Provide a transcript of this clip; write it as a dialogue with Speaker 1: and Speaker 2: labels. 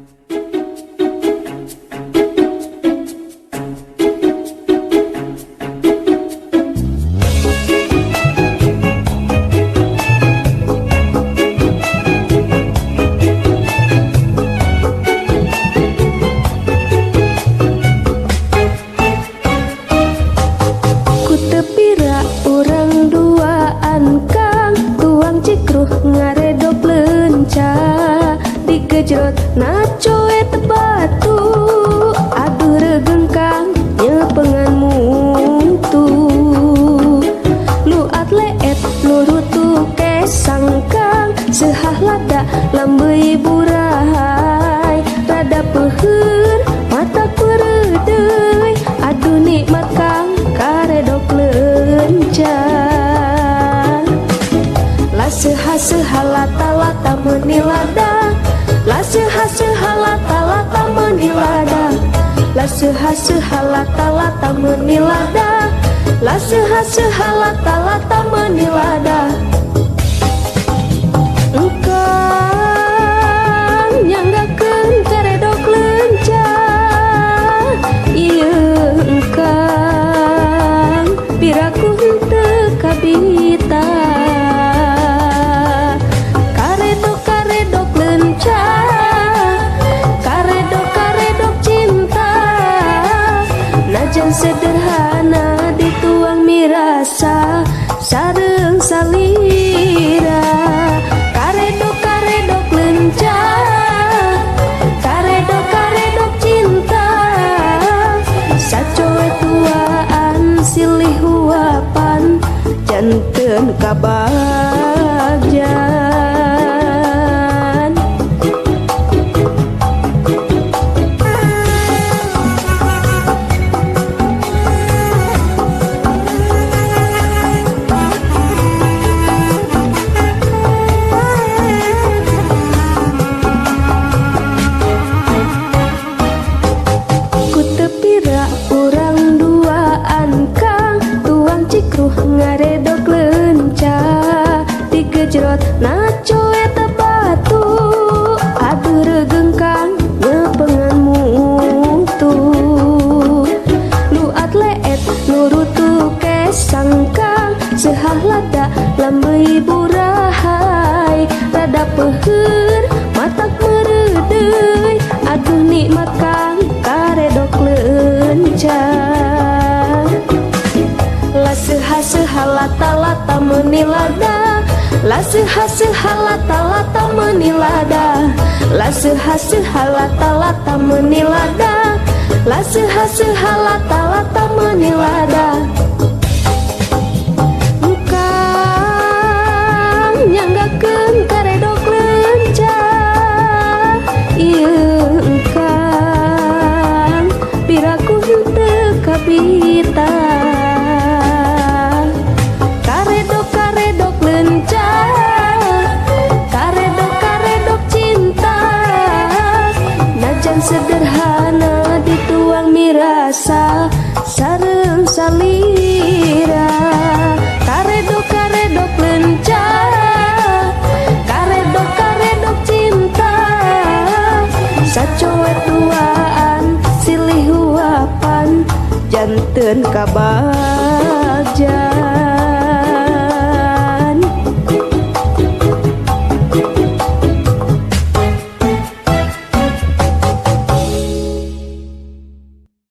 Speaker 1: Ku tepira urang duaan kang tuang cikruh ngaredok lenca digejrot nacoet batu aduh regeng kang nyepengan mutu lu atleet nurutu kesang kang sehah lada lambei burai rada peuheur mata peredeuy aduh nikmat kang karedok lenca la seha seha lata lata menilada la seha seha lata lata menilada la seha seha lata lata menilada la seha seha lata lata menilada engkang nyanggakeun karedok lenca ieu engkang piraku henteu kabita karedok karedok lenca karedok karedok cinta najan sederhana dituang mirasa sareng salira karedok karedok lenca karedok karedok cinta sacoe tuaan silih huapan janten kabagjan. Ku tepira urang duaan kang tuang cikruh ngaredok lenca digejrot nacoet batu aduh regeng kang nyepengan mutu lu atleet nurutu kesang kang sehah lada lambei burahai rada peuheur matak meredeuy aduh nikmat kang karedok lenca la seha seha lata lata menilada la seha seha lata lata menilada la seha seha lata lata menilada la seha seha lata lata menilada engkang nyanggakeun karedok lenca ieu engkang piraku henteu kabita karedok karedok lenca karedok karedok cinta najan sederhana dituang mirasa sareng salira karedok karedok lenca karedok karedok cinta sacoe tuaan silih huapan janten kabagja.